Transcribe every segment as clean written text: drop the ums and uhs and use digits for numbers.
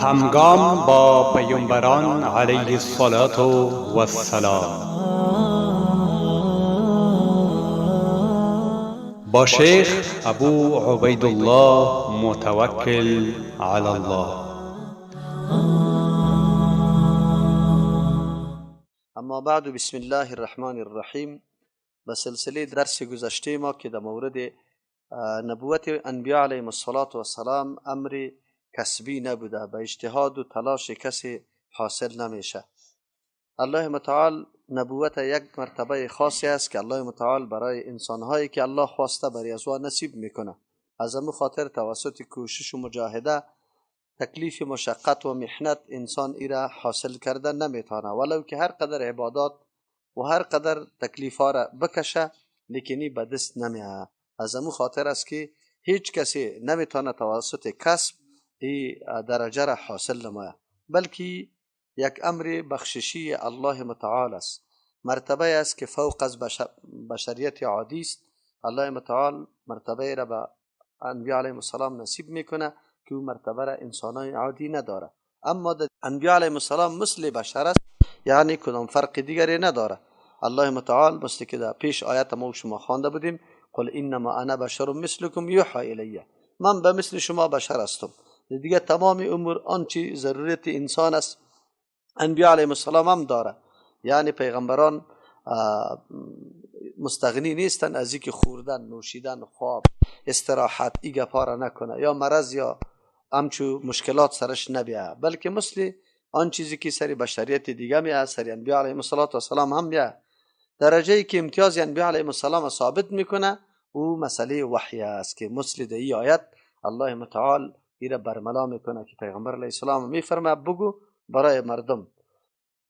همگام با پیامبران علیه الصلاة والسلام، با شیخ ابو عبیدالله متوکل علی الله. اما بعد، بسم الله الرحمن الرحیم. به سلسله درس گذشته ما که در مورد نبوت انبیاء علیهم الصلاة والسلام امر کسبی نبوده، به اجتهاد و تلاش کسی حاصل نمیشه. الله متعال نبوت یک مرتبه خاصی است که الله متعال برای انسانهایی که الله خواسته برای از نصیب میکنه. از همون خاطر توسط کوشش و مجاهده، تکلیف، مشقت و محنت انسان ایره حاصل کرده نمیتونه، ولو که هر قدر عبادات و هر قدر تکلیف ها را بکشه، لیکنی به دست نمیه. از همون خاطر است که هیچ کسی نمیتونه توسط کسب ای درجه را حاصل نمایه، بلکه یک امر بخششی الله متعال است، مرتبه است که فوق از بشریت عادی است. الله متعال مرتبه را به انبیاء علیهم السلام نصیب میکنه که او مرتبه را انسانای عادی نداره. اما در انبیاء علیهم السلام مثل بشر است، یعنی کدام فرق دیگری نداره. الله متعال مثل که در پیش آیت ما شما خوانده بودیم، قل انما انا بشر مثلکم یوحی الی، من به مثل شما بشر هستم. دیگه تمام امور آنچه ضرورت انسان است انبیاء علیهم السلام هم داره. یعنی پیغمبران مستغنی نیستن از اینکه خوردن، نوشیدن، خواب، استراحت ای گپا را نکنه یا مرض یا همچو مشکلات سرش نبیه، بلکه مثل آن چیزی که سر بشریت دیگه میه سر انبیاء علیهم السلام هم میه. درجه ای که امتیاز انبیاء علیهم السلام ثابت میکنه او مسئله وحی است که مثل در ای آیت الله متعال ایره برملا میکنه که پیغمبر علیه السلام میفرمه بگو برای مردم.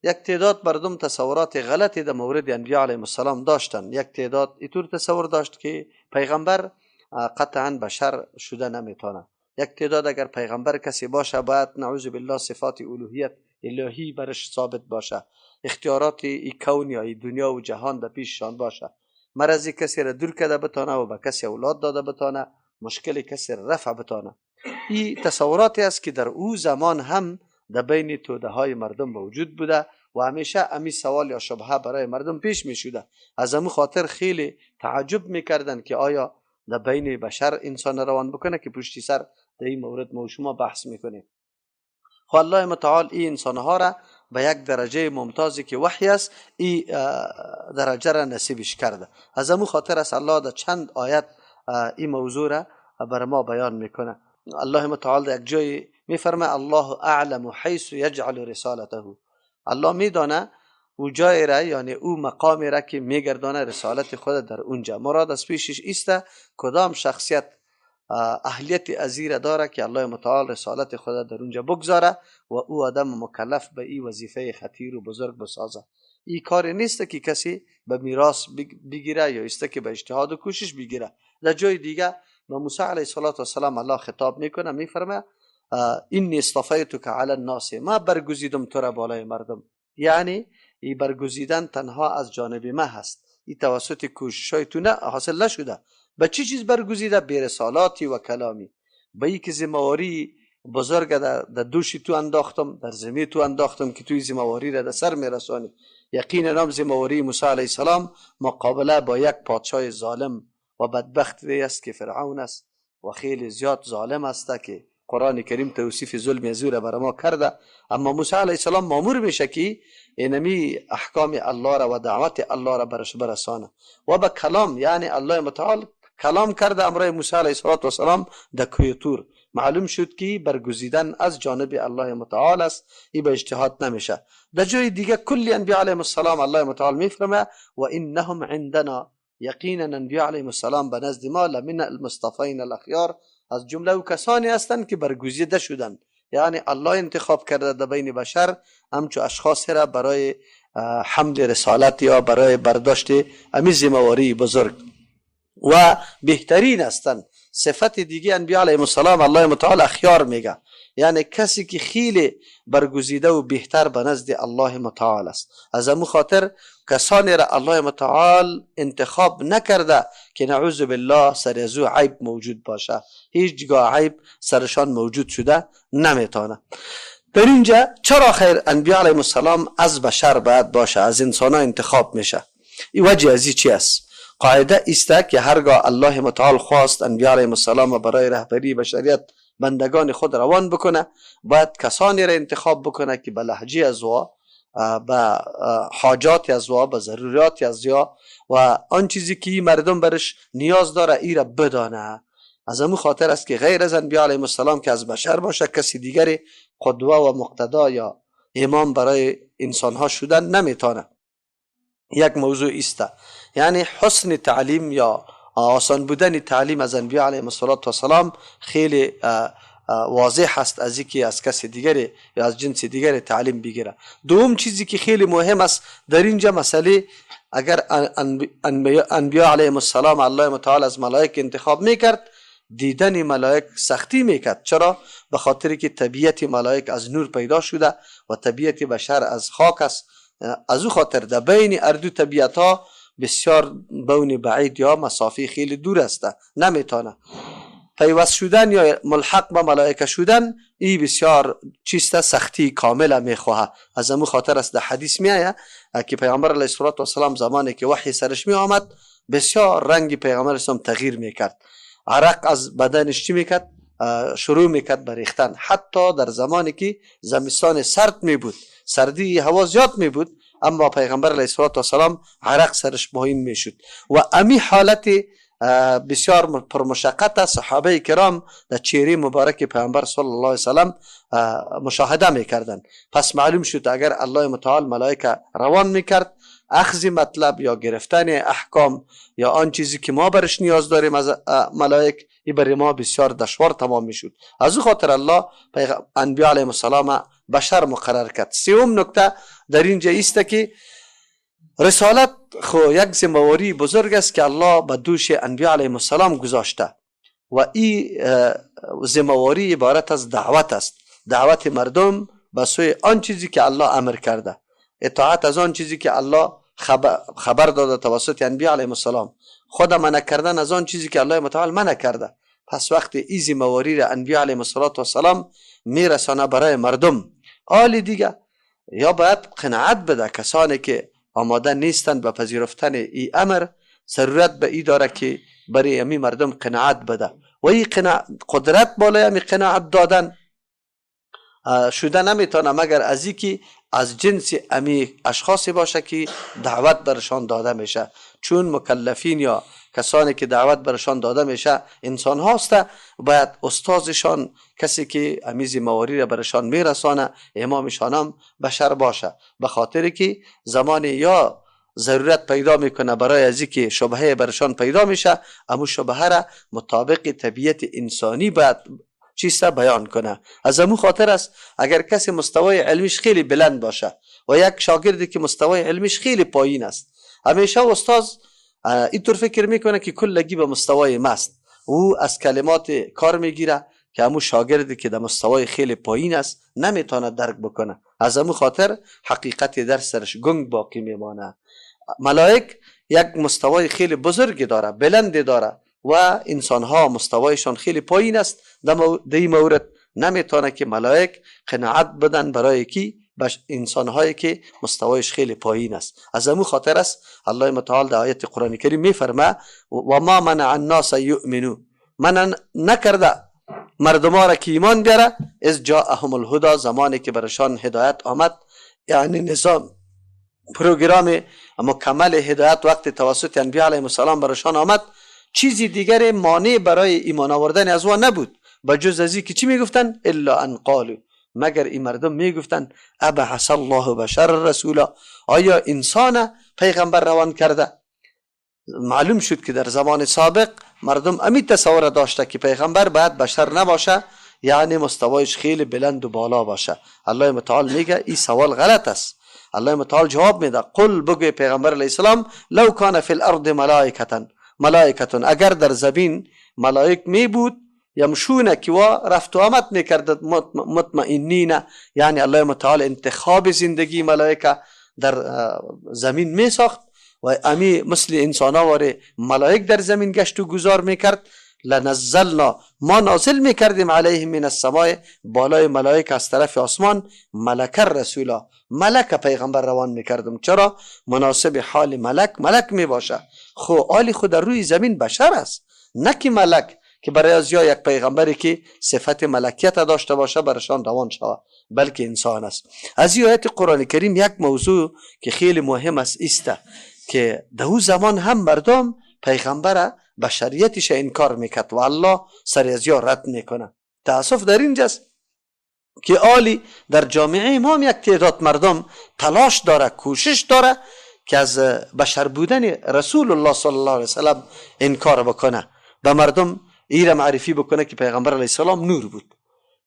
یک تعداد مردم تصورات غلطی در مورد انبیاء علیهم السلام داشتن. یک تعداد اینطور تصور داشت که پیغمبر قطعا بشر شده نمیتونه. یک تعداد اگر پیغمبر کسی باشه باید نعوذ بالله صفات الوهیت الهی برش ثابت باشه، اختیارات ای کون یا ای دنیا و جهان در پیششان باشه، مرضی کسی را دور کرده بتانه و به کسی اولاد داده بتانه، مشکل کسی را رفع بتانه. این تصوراتی است که در او زمان هم در بین توده های مردم موجود بوده و همیشه امی سوال یا شبهه برای مردم پیش می شده. از امو خاطر خیلی تعجب میکردن که آیا در بین بشر انسان روان بکنه که پشتی سر در این مورد ما شما بحث میکنیم. خب الله متعال این انسانها را به یک درجه ممتازی که وحی است این درجه را نصیبش کرده. از امو خاطر است الله در چند آیت این موضوع را بر ما بیان میکنه. الله متعال در یک جای میفرمه الله اعلم حیث یجعل رسالته. الله میدانه او جای را، یعنی او مقام را که میگردانه رسالت خود در اونجا. مراد از پیشش ایسته کدام شخصیت اهلیت ازی را داره که الله متعال رسالت خود در اونجا بگذاره و او آدم مکلف به این وظیفه خطیر و بزرگ بسازه. این کار نیست که کسی به میراث بگیره یا ایسته که به اجتهاد و کوشش بگیره. در جای دیگه به موسی علیه السلام الله خطاب میکنه، میفرمه اینی اصطفیتک علی الناس، ما برگزیدم تو را بالای مردم. یعنی ای برگزیدن تنها از جانب ما هست، ای توسط کوشش‌های تو نه حاصل نشده. به چی چیز برگزیده؟ به رسالاتی و کلامی، به ای که ذمه‌واری بزرگ در دوش تو انداختم، در زمین تو انداختم که توی ذمه‌واری را در سر میرسانی. یقینا هم ذمه‌واری موسی علیه السلام مقابله با یک پادشاه ظالم و بدبخت است که فرعون است و خیلی زیاد ظالم است که قرآن کریم توصیف ظلم از او را بر ما کرده. اما موسی علیه السلام مامور میشه که اینمی احکام الله را و دعوت الله را برش برسانه و به کلام، یعنی الله متعال کلام کرده امرای موسی علیه السلام در کوه طور. معلوم شد که برگزیدن از جانب الله متعال است، ای به اجتهاد نمیشه. در جای دیگه کل انبیاء علیهم السلام الله متعال میفرمه و انهم عندنا، یقینا انبیاء علیهم السلام به نزد ما لمن المصطفین الاخیار، از جمله او کسانی هستند که برگزیده شدند. یعنی الله انتخاب کرده در بین بشر همچو اشخاص را برای حمل رسالت یا برای برداشت امی ذمه‌واری بزرگ و بهترین هستند. صفت دیگه انبیاء علیهم السلام الله متعال اخیار میگه، یعنی کسی که خیلی برگزیده و بهتر به نزد الله متعال است. از امو خاطر کسانی را الله متعال انتخاب نکرده که نعوذ بالله سر از او عیب موجود باشه، هیچگاه عیب سرشان موجود شده نمیتونه. در اینجا چرا خیر انبیاء علیهم السلام از بشر باید باشه، از انسان ها انتخاب میشه؟ این وجه ازی چی است؟ قاعده است که هرگاه الله متعال خواست انبیاء علیهم السلام برای رهبری بشریت بندگان خود روان بکنه، باید کسانی را انتخاب بکنه که به لهجه از وا، به حاجات از وا، به ضروریات از وا و آن چیزی که مردم برش نیاز داره ای را بدانه. از امو خاطر است که غیر از انبیاء علیهم السلام که از بشر باشه، کسی دیگری قدوه و مقتدا یا امام برای انسانها شدن نمیتونه. یک موضوع است، یعنی حسن تعلیم یا آسان بودن تعلیم از انبیاء علیهم السلام خیلی واضح است از اینکه از کس دیگری یا از جنس دیگری تعلیم بگیره. دوم چیزی که خیلی مهم است در اینجا مسئله، اگر انبیاء علیهم السلام الله متعال از ملائک انتخاب میکرد، دیدن ملائک سختی میکرد. چرا؟ به خاطر که طبیعت ملائک از نور پیدا شده و طبیعت بشر از خاک است. از او خاطر در بین اردو طبیعت ها بسیار بون بعید یا مسافه خیلی دور است، نمیتونه پیوست شدن یا ملحق به ملائکه شدن. ای بسیار چیست، سختی کامل میخواه. از امو خاطر است در حدیث میآید که پیامبر علیه الصلاة والسلام زمانی که وحی سرش می آمد، بسیار رنگ پیغمبر اسلام تغییر میکرد، عرق از بدنش چی میکرد، شروع میکرد به ریختن. حتی در زمانی که زمستان سرد می بود، سردی هوا زیاد می بود، اما پیغمبر علیه الصلاة والسلام عرق سرش پایین میشد. و امی حالت بسیار پرمشقت صحابه کرام در چهره مبارک پیامبر صلی الله علیه وسلم مشاهده میکردند. پس معلوم شد اگر الله متعال ملائکه روان میکرد، اخذ مطلب یا گرفتن احکام یا آن چیزی که ما برش نیاز داریم از ملائک، ای برای ما بسیار دشوار تمام میشد. از او خاطر الله انبیاء علیهم السلام بشر مقرر کرد. سوم نکته در اینجا است که رسالت خو یک ذمه‌واری بزرگ است که الله به دوش انبیاء علیهم السلام گذاشته و این ذمه‌واری عبارت از دعوت است، دعوت مردم به سوی آن چیزی که الله امر کرده، اطاعت از آن چیزی که الله خبر داده توسط انبیاء علیهم السلام، خود منع کردن از آن چیزی که الله متعال منع کرده. پس وقتی این ذمه‌واری را انبیاء علیهم السلام میرسانه برای مردم، آل دیگه یا باید قناعت بده کسانی که آماده نیستند به پذیرفتن ای امر، ضرورت به ای داره که برای امی مردم قناعت بده و ای قدرت بالای امی قناعت دادن شده نمیتونه مگر از ای که از جنس امی اشخاصی باشه که دعوت برشان داده میشه. چون مکلفین یا کسانی که دعوت برشان داده میشه انسان هاست، باید استادشان کسی که امی ذمه‌واری را برشان میرسانه، امامشان هم بشر باشه، به خاطر که زمان یا ضرورت پیدا میکنه برای از اینکه شبهه برشان پیدا میشه، امو شبهه را مطابق طبیعت انسانی باید چیست بیان کنه. از امو خاطر است اگر کسی مستوای علمیش خیلی بلند باشه و یک شاگردی که مستوای علمیش خیلی پایین است، همیشه استاد اینطور فکر میکنه که کلگی به مستوای ماست، او از کلمات کار میگیره که امو شاگردی که در مستوای خیلی پایین است نمیتونه درک بکنه. از امو خاطر حقیقت درس سرش گنگ باقی میمانه. ملائک یک مستوای خیلی بزرگی داره، بلندی داره و انسان ها مستوایشان خیلی پایین است. در این مورد نمیتونه که ملائک قناعت بدن برای کی؟ انسان هایی که مستوایش خیلی پایین است. از امو خاطر است الله متعال در آیت قرآن کریم میفرما و ما منع الناس یؤمنو، من نکرده مردم را که ایمان بیاره از جاءهم الهدی، زمانی که برشان هدایت آمد، یعنی نظام پروگرام مکمل هدایت وقت توسط انبیاء علیهم السلام برشان آمد، چیزی دیگر مانع برای ایمان آوردن از وان نبود بجز از که چی میگفتن؟ الا ان قالوا، مگر این مردم میگفتن ابعث الله بشر رسولا، آیا انسان پیغمبر روان کرده؟ معلوم شد که در زمان سابق مردم امی تصور داشته که پیغمبر باید بشر نباشه، یعنی مستوایش خیلی بلند و بالا باشه. الله متعال میگه این سوال غلط است. الله متعال جواب میده قل، بگوی پیغمبر علیه السلام لو کان فی الارض ملائکه، اگر در زمین ملائک می بود یمشون که وا رفت و آمد میکرد، مطمئنین، یعنی الله متعال انتخاب زندگی ملائکه در زمین میساخت و امی مثل انسان ها ملائک در زمین گشت و گذار میکرد. لنزلنا، ما نازل میکردیم علیهم من السماء، بالای ملائک از طرف آسمان، ملک رسولا، ملک پیغمبر روان میکردم. چرا؟ مناسب حال ملک ملک میباشه. خو آلی خود در روی زمین بشر است، نه که ملک که برای از یا یک پیغمبری که صفت ملکیت داشته باشه برشان روان شود، بلکه انسان است. از این آیت قرآن کریم یک موضوع که خیلی مهم است ایسته که در او زمان هم مردم پیغمبر بشریتش انکار میکرد و الله سر از یا رد میکنه. تاسف در اینجاست که آلی در جامعه ما یک تعداد مردم تلاش داره، کوشش داره که از بشر بودن رسول الله صلی الله علیه وسلم انکار بکنه، به مردم ایره معرفی بکنه که پیغمبر علیه السلام نور بود.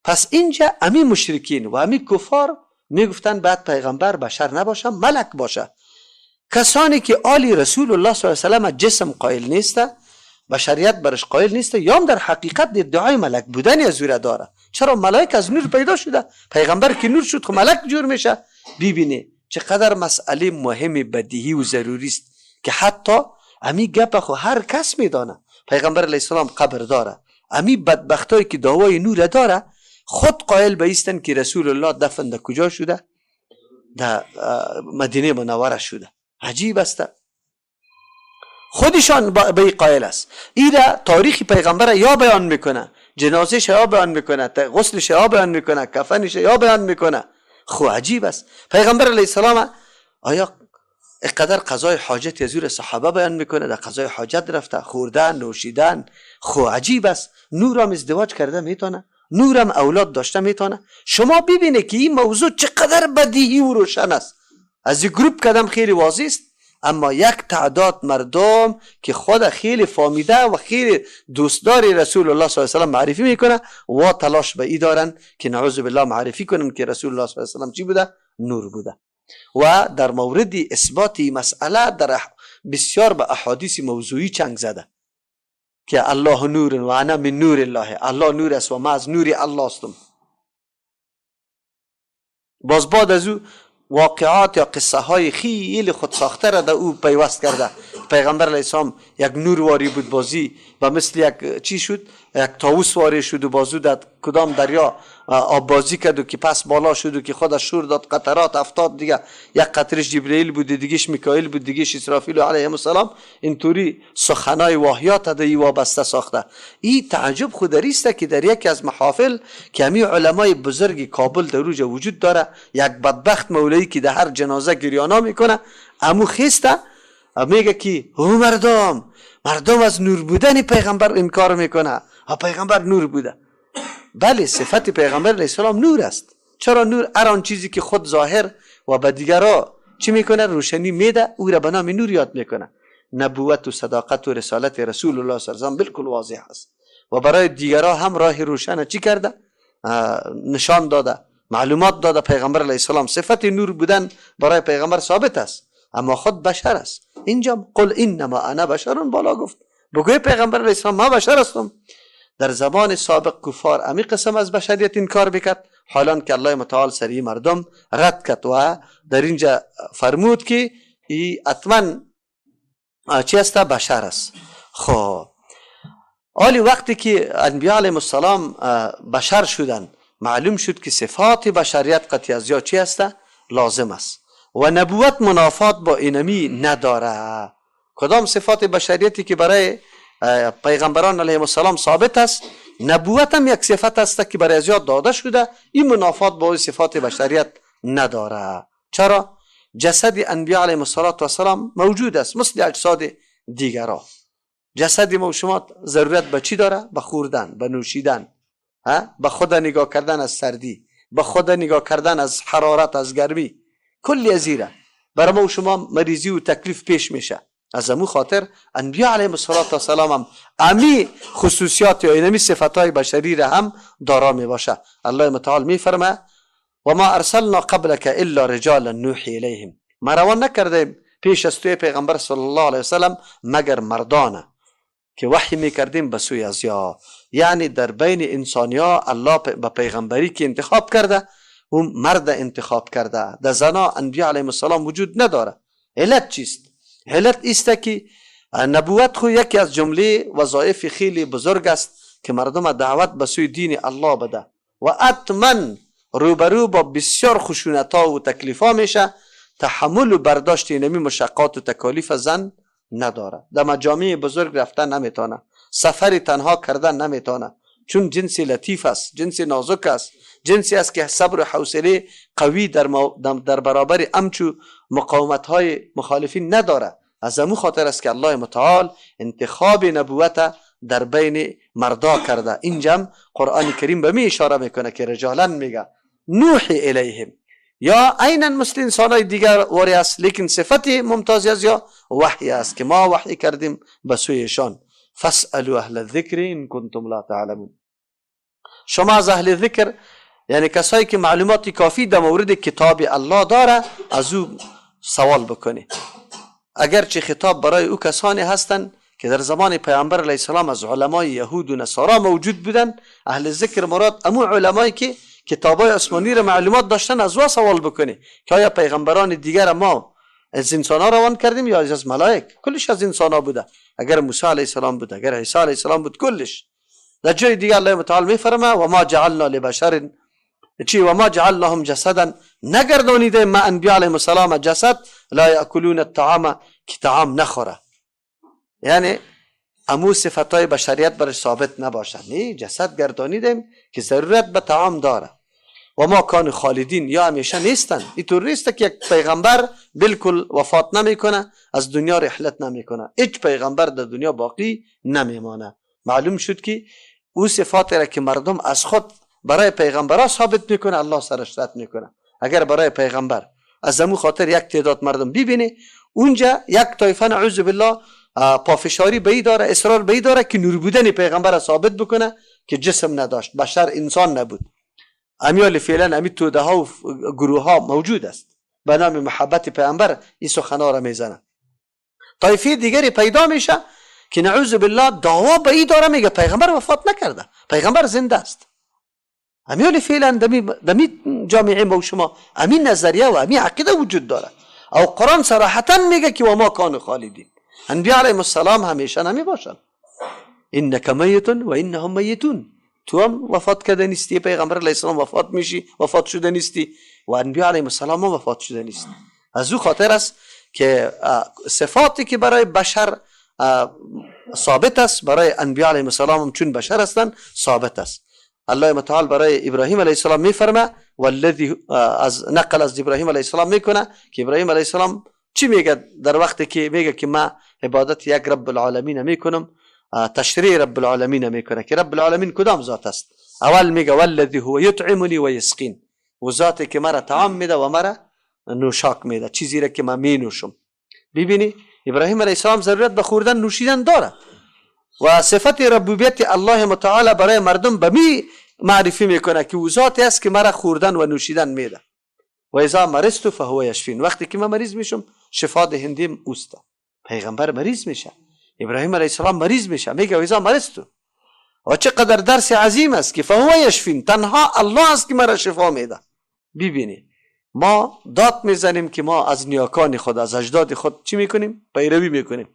پس اینجا امی مشرکین و امی کفار میگفتن بعد پیغمبر بشر نباشه، ملک باشه. کسانی که آلی رسول الله صلی الله علیه وسلم جسم قائل نیسته، بشریت برش قائل نیسته، یا هم در حقیقت ادعای ملک بودن از او داره. چرا؟ ملائک از نور پیدا شده، پیغمبر که نور شد خب ملک جور میشه. ببینی چقدر مسئله مهم بدیهی و ضروری است که حتی امی گپ خو هر کس میدانه پیغمبر علیه السلام قبر داره. امی بدبختایی که دعوای نور داره خود قائل به ایستن که رسول الله دفن در کجا شده؟ در مدینه منوره شده. عجیب است، خودشان به قائل است. ایره تاریخ پیغمبر یا بیان میکنه، جنازهش یا بیان میکنه، غسلش یا بیان میکنه، کفنش یا بیان میکنه. خو عجیب است. پیغمبر علیه السلام آیا اقدر قضای حاجت از صحابه بیان میکنه؟ در قضای حاجت رفته، خوردن، نوشیدن. خو عجیب است. نورم ازدواج کرده میتونه، نورم اولاد داشته میتونه. شما ببینید که این موضوع چقدر بدیهی و روشن است. از این گروپ کدام خیلی واضح است، اما یک تعداد مردم که خود خیلی فامیده و خیلی دوستدار رسول الله صلی الله علیه و سلم معرفی میکنه و تلاش به ای دارن که نعوذ بالله معرفی کنن که رسول الله صلی الله علیه و سلم چی بوده؟ نور بوده. و در مورد اثبات مسئله در بسیار به احادیث موضوعی چنگ زده که الله نور و انا من نور الله، الله نور است و ما از نور الله هستم. باز بعد از او واقعات یا قصه های خیلی خود ساخته را در او پیوست کرده. پیغمبر علیه السلام یک نور واری بود بازی و مثل یک چی شد، یک طاووس واری شد و بازو در کدام دریا آب بازی کرد و که پس بالا شد و که خودش شور داد، قطرات افتاد دیگه، یک قطرش جبرئیل بود، دیگهش میکائیل بود، دیگهش اسرافیل علیه السلام. اینطوری سخنای واهیات در ای وابسته ساخته. این تعجب خود است که در یکی از محافل که همی علمای بزرگ کابل در اوجا وجود داره، یک بدبخت مولوی که در هر جنازه گریانا میکنه، امو خیسته میگه که او مردم از نور بودن پیغمبر انکار میکنه، پیغمبر نور بوده. بله، صفت پیغمبر علیه السلام نور است. چرا نور؟ هر آن چیزی که خود ظاهر و به دیگرا چی میکنه؟ روشنی میده، او را به نام نور یاد میکنه. نبوت و صداقت و رسالت رسول الله صلی الله علیه و آله بالکل واضح است و برای دیگرا هم راه روشن چی کرده؟ نشان داده، معلومات داده. پیغمبر علیه السلام صفت نور بودن برای پیغمبر ثابت است، اما خود بشر است. اینجا قل انما انا بشر بالا گفت، بگوی پیغمبر علیه السلام ما بشر هستم. در زمان سابق کفار امی قسم از بشریت انکار بکرد، حالان که الله متعال سری مردم رد کرد و در اینجا فرمود که ای اتمن چی است؟ بشر است. خب آلی وقتی که انبیاء علیهم السلام بشر شدن، معلوم شد که صفات بشریت قطعی از یا چی است؟ لازم است و نبوت منافات با اینمی نداره. کدام صفات بشریتی که برای پیغمبران علیهم السلام ثابت است، نبوت هم یک صفت است که برای زیاد داده شده، این منافات با صفات بشریت نداره. چرا؟ جسد انبیاء علیهم السلام موجود است مثل اجساد دیگرا. جسد ما و شما ضرورت به چی داره؟ به خوردن، به نوشیدن، به خود نگاه کردن از سردی، به خود نگاه کردن از حرارت، از گرمی، کلی از ایره برای ما و شما مریضی و تکلیف پیش میشه. از امو خاطر انبیاء علیهم السلام هم امی خصوصیات یا اینمی صفتهای بشری را هم دارا می باشه. الله متعال می فرمه و ما ارسلنا قبلك الا رجالا نوحی الیهم، ما روان نکردیم پیش از توی پیغمبر صلی الله علیه وسلم مگر مردانه که وحی می کردیم به سوی از یا. یعنی در بین انسانیا الله به پیغمبری که انتخاب کرده، اون مرد انتخاب کرده. در زنا انبیاء علیهم السلام وجود نداره. علت چیست؟ علت ایست که نبوت خو یکی از جمله وظایف خیلی بزرگ است که مردم دعوت به سوی دین الله بده و اتمن روبرو با بسیار خشونت ها و تکلیف ها میشه. تحمل و برداشت اینمی مشقات و تکالیف زن نداره. در مجامع بزرگ رفتن نمیتونه، سفر تنها کردن نمیتونه، چون جنس لطیف است، جنس نازک است، جنسی است که صبر و حوصله قوی در برابر امچو مقاومت های مخالفین نداره. از امو خاطر است که الله متعال انتخاب نبوت در بین مردا کرده. اینجا قرآن کریم به می اشاره میکنه که رجالا میگه نوحی الیهم، یا عینا مثل انسانای دیگر واری است، لیکن صفت ممتازی از یا وحی است که ما وحی کردیم به سویشان. فاسألوا اهل الذکر ان کنتم لا تعلمون. شما از اهل ذکر، یعنی کسایی که معلومات کافی در مورد کتاب الله داره، از او سوال بکنی. اگرچه خطاب برای او کسانی هستند که در زمان پیامبر علیه السلام از علمای یهود و نصارا موجود بودن، اهل ذکر مراد امو علمایی که کتابای آسمانی را معلومات داشتن، از او سوال بکنی که آیا پیغمبران دیگر ما از انسان ها روان کردیم یا از ملائک؟ کلش از انسان ها بوده. اگر موسی علیه السلام بود، اگر عیسی علیه السلام بود، کلش. در جای دیگر الله متعال میفرمه و ما جعلنا لبشر چی و ما جعلناهم جسدا، نگردانیده ما انبیاء علیهم السلام جسد، لا یاکلون الطعام، که طعام نخوره. یعنی امو صفتای بشریت برش ثابت نباشه، نه جسد گردانیدیم که ضرورت به طعام داره. و ما کان خالدین، یا همیشه نیستن. اینطور نیست که یک پیغمبر بالکل وفات نمیکنه، از دنیا رحلت نمیکنه. هیچ پیغمبر در دنیا باقی نمیمانه. معلوم شد که او صفاتی را که مردم از خود برای پیغمبرها ثابت میکنه، الله سرش رد میکنه. اگر برای پیغمبر از امو خاطر یک تعداد مردم ببینه، اونجا یک طایفه نعوذ بالله پافشاری به ای داره، اصرار به ای داره که نور بودن پیغمبر ثابت بکنه که جسم نداشت، بشر انسان نبود. امیال فعلا امی توده ها و گروه ها موجود است به نام محبت پیغمبر این سخنا را میزنه. طایفه دیگری پیدا میشه که نعوذ بالله دعوا به ای داره، میگه پیغمبر وفات نکرده، پیغمبر زنده است. امیال فعلا دمی جامعه ما و شما امین نظریه و امین عقیده وجود داره. او قرآن صراحتا میگه که و ما کان خالدین، انبیاء علیهم السلام همیشه نمی باشن. انک میت و انهم میتون، تو هم وفات کرده نیستی، پیغمبر علیه السلام وفات میشی، وفات شده نیستی، و انبیاء علیهم السلام هم وفات شده نیست. از او خاطر است که صفاتی که برای بشر ثابت است، برای انبیاء علیهم السلام هم چون بشر هستند ثابت است. الله متعال برای ابراهیم علیه السلام میفرمه والذی، از نقل از ابراهیم علیه السلام میکنه که ابراهیم علیه السلام چی میگه در وقتی که میگه که ما عبادت یک رب العالمین میکنم، تشریع رب العالمین میکنه که رب العالمین کدام ذات است؟ اول میگه والذی هو یطعمنی و یسقین، و ذاتی که مرا طعام میده و مرا نوشاک میده، چیزی را که من مینوشم. ببینی ابراهیم علیه السلام ضرورت به خوردن نوشیدن داره و صفت ربوبیت الله متعال برای مردم به می معرفی میکنه که او ذاتی است که مرا خوردن و نوشیدن میده. و اذا مرضت فهو یشفین، وقتی که من مریض میشم شفا دهندیم اوست. پیغمبر مریض میشه، ابراهیم علیه السلام مریض میشه، میگه اذا مرضت. و چقدر درس عظیم است که فهو یشفین، تنها الله است که مرا شفا میده. ببینی ما داد میزنیم که ما از نیاکان خود، از اجداد خود چی میکنیم؟ پیروی میکنیم.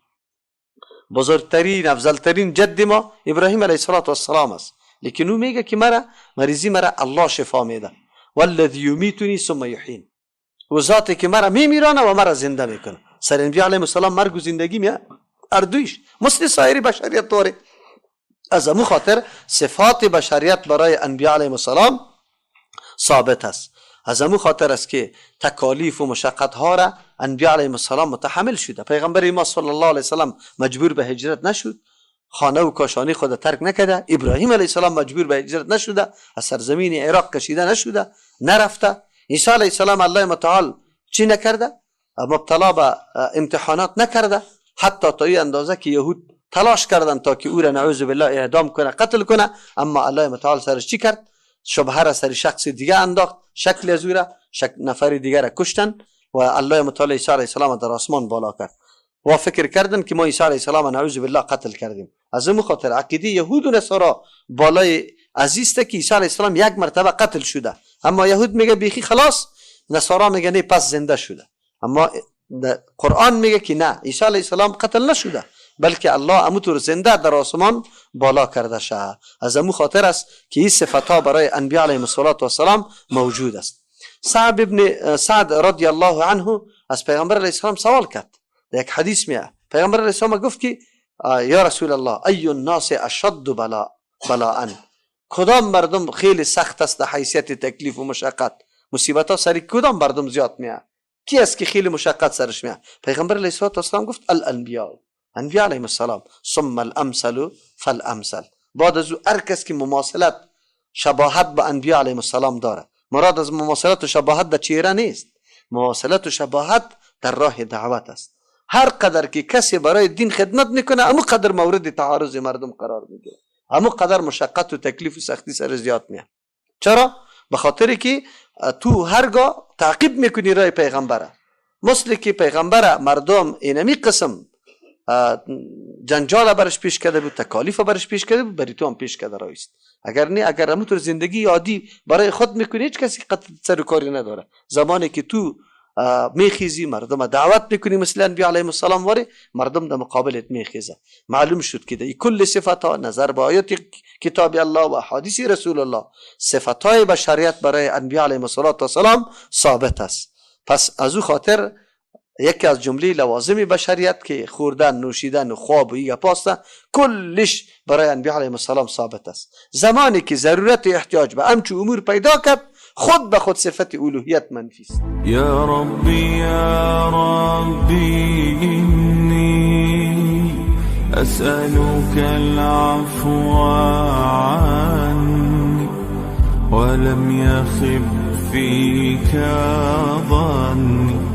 بزرگترین افضلترین جد ما ابراهیم علیه السلام است، لیکن او میگه که مرا مریضی مرا الله شفا میده. والذی یمیتنی ثم یحیین، و ذاتی که مرا میمیرانه و مرا زنده میکنه. سر انبیاء علیهم السلام مرگ و زندگی می اردویش مثل سایر بشریت داره. از امو خاطر صفات بشریت برای انبیاء علیهم السلام ثابت است. از امو خاطر است که تکالیف و مشقت ها را انبیاء علیهم السلام متحمل شده. پیغمبر ما صلی الله علیه وسلم مجبور به هجرت نشد، خانه و کاشانی خود ترک نکرده. ابراهیم علیه السلام مجبور به هجرت نشده، از سرزمین عراق کشیده نشده، نرفته. عیسی علیه السلام الله متعال چی نکرده؟ مبتلا به امتحانات نکرده، حتی تا این اندازه که یهود تلاش کردن تا که او را نعوذ بالله اعدام کنه، قتل کنه، اما الله متعال سرش چی کرد؟ شبهه را سر شخص دیگه انداخت، شکل از او را نفر دیگه را کشتن و الله متعال عیسی علیه السلام در آسمان بالا کرد. و فکر کردن که ما عیسی علیه السلام نعوذ بالله قتل کردیم. از اون خاطر عقیده یهود و نصارا بالای عزیزته که عیسی علیه السلام یک مرتبه قتل شده، اما یهود میگه بیخی خلاص، نصارا میگه نه پس زنده شده. اما قرآن میگه که نه، عیسی علیه السلام قتل نشده، بلکه الله اموتور زنده در آسمان بالا کرده شه. از امو خاطر است که این صفت ها برای انبیاء علیهم الصلاة والسلام موجود است. سعد ابن سعد رضی الله عنه از پیغمبر علیه السلام سوال کرد، در یک حدیث میاد پیغمبر علیه السلام گفت که یا رسول الله ای الناس اشد بلاء، کدام مردم خیلی سخت است در حیثیت تکلیف و مشقت، مصیبت ها سر کدام مردم زیاد میاد، کی است که خیلی مشقت سرش میاد؟ پیغمبر علیه السلام گفت الانبیاء، انبیاء علیهم السلام، ثم الامثل فالامثل. بعد از او هر کس که مماثلت شباهت به انبیاء علیهم السلام داره. مراد از مماثلت و شباهت در چهره نیست، مماثلت و شباهت در راه دعوت است. هر قدر که کسی برای دین خدمت میکنه امو قدر مورد تعارض مردم قرار میگیره، امو قدر مشقت و تکلیف و سختی سر زیاد میاد. چرا؟ به خاطر که تو هرگاه تعقیب میکنی راه پیغمبره، مثل که پیغمبره مردم اینمی قسم جنجال برش پیش کرده بود، تکالیف برش پیش کرده بود، بری تو هم پیش کرده رایست. اگر نه، اگر همونطور زندگی عادی برای خود میکنی هیچ کسی قطع سر و کاری نداره. زمانی که تو میخیزی مردم دعوت میکنی مثل انبیاء علیهم السلام واری، مردم در مقابلت میخیزه. معلوم شد که در کل صفت ها نظر به آیات کتاب الله و احادیث رسول الله صفت های بشریت برای انبیاء علیهم السلام ثابت است. پس از او خاطر یکی از جمله لوازم بشریت که خوردن، نوشیدن و خواب و این گپاست، کلش برای انبیاء علیهم السلام ثابت است. زمانی که ضرورت احتیاج به همچو امور پیدا کرد، خود به خود صفت الوهیت منفی است. یا ربی یا ربی انی اسألك العفو عني ولم يخب فيك ظني.